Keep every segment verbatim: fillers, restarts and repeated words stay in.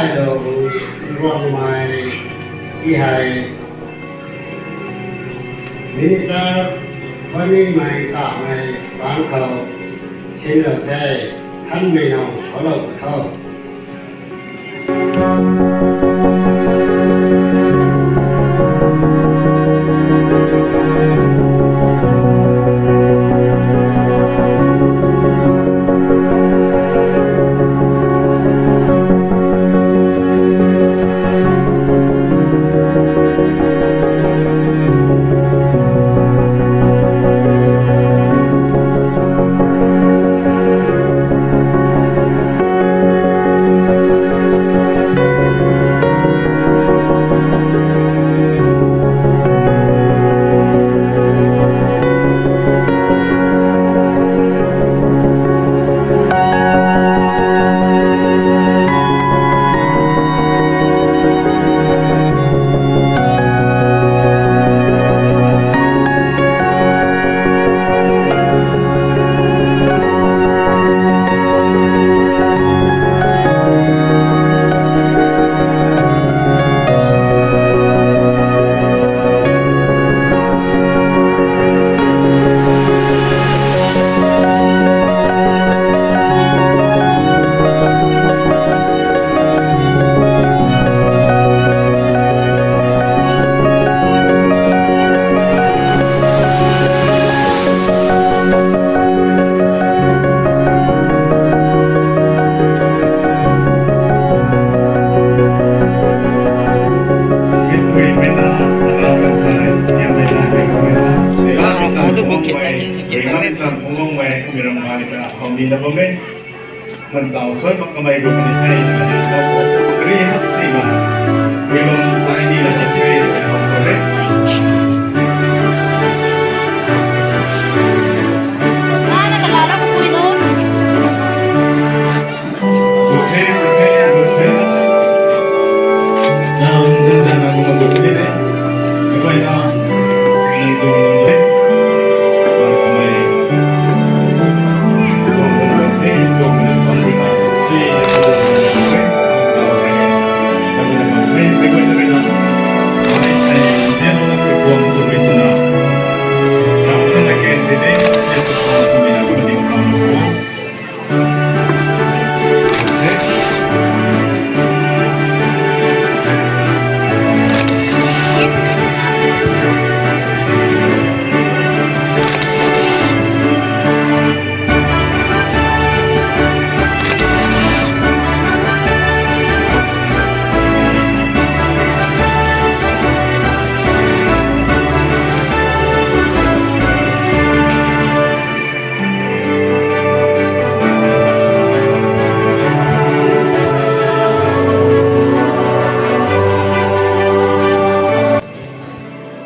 Hello, Ruangmei, i hei Minister Banimei Kamei bang khou sinlou the, hanmei nau salou khou. Mantau suai mak kamei kum ni the. Ri hak si ma. Ri lom lai ni la the.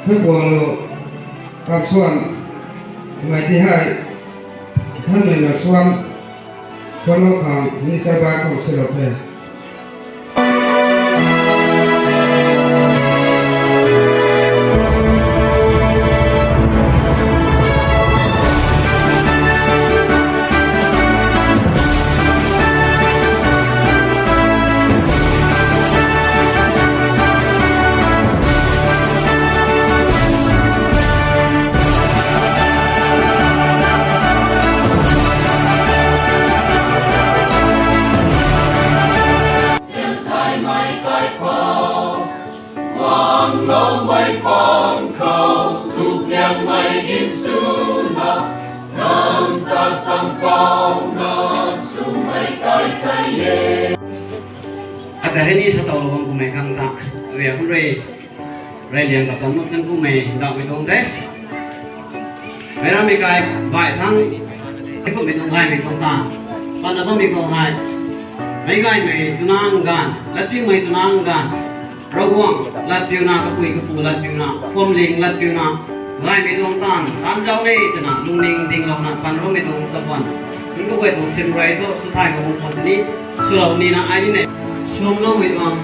Thangpualu Kapsuan, mei ti hei, Thanmei Masuan, Kuanlou khang Minister bai khou silou the. Ata hei ni sa tau lou bam kumei khang ta, ria kum rui, rey liang ka tam mak than kumei, ndauhmei tuang the. Meic rammei kai, bai thang, kumei tuang gaymei tuang ta. Patna bammei khou hei, meic gaymei twna ganv, latpiumei twna ganv, Ravguangc latpiuna, kapui kapu latpiuna, phuamling latpiuna, gaymei tuang taanv, taanv zauc le twna, lungning dinglouna, pan bammei tuang chapuan. Nunc kaguay tuang sim rey thu, swthay mak bam khwan sini, swlou nina ai ni ne. Swmloumei tuang,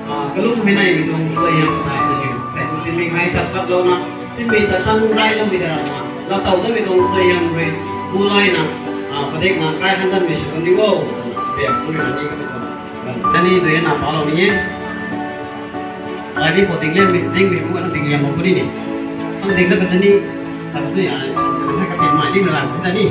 ah, kalum hei naimei tuang suaihiam nai tw ni. Sei tuang sinmei hei tat patlouna, tinmei ta tan railoumei ta rana, latow tamei tuang suaihiam rui, pu layna, ah, padikna, kai han tanmei sw kan di o, twna, biak pu rui na ni ka tuang. Tani tu na palou ni e. Ai ni khou ding liam, ding mi bu na ding liam mak puni ni. Ang ding na ka tani, ta tu ya, na ka tin mai ding na la ta ni.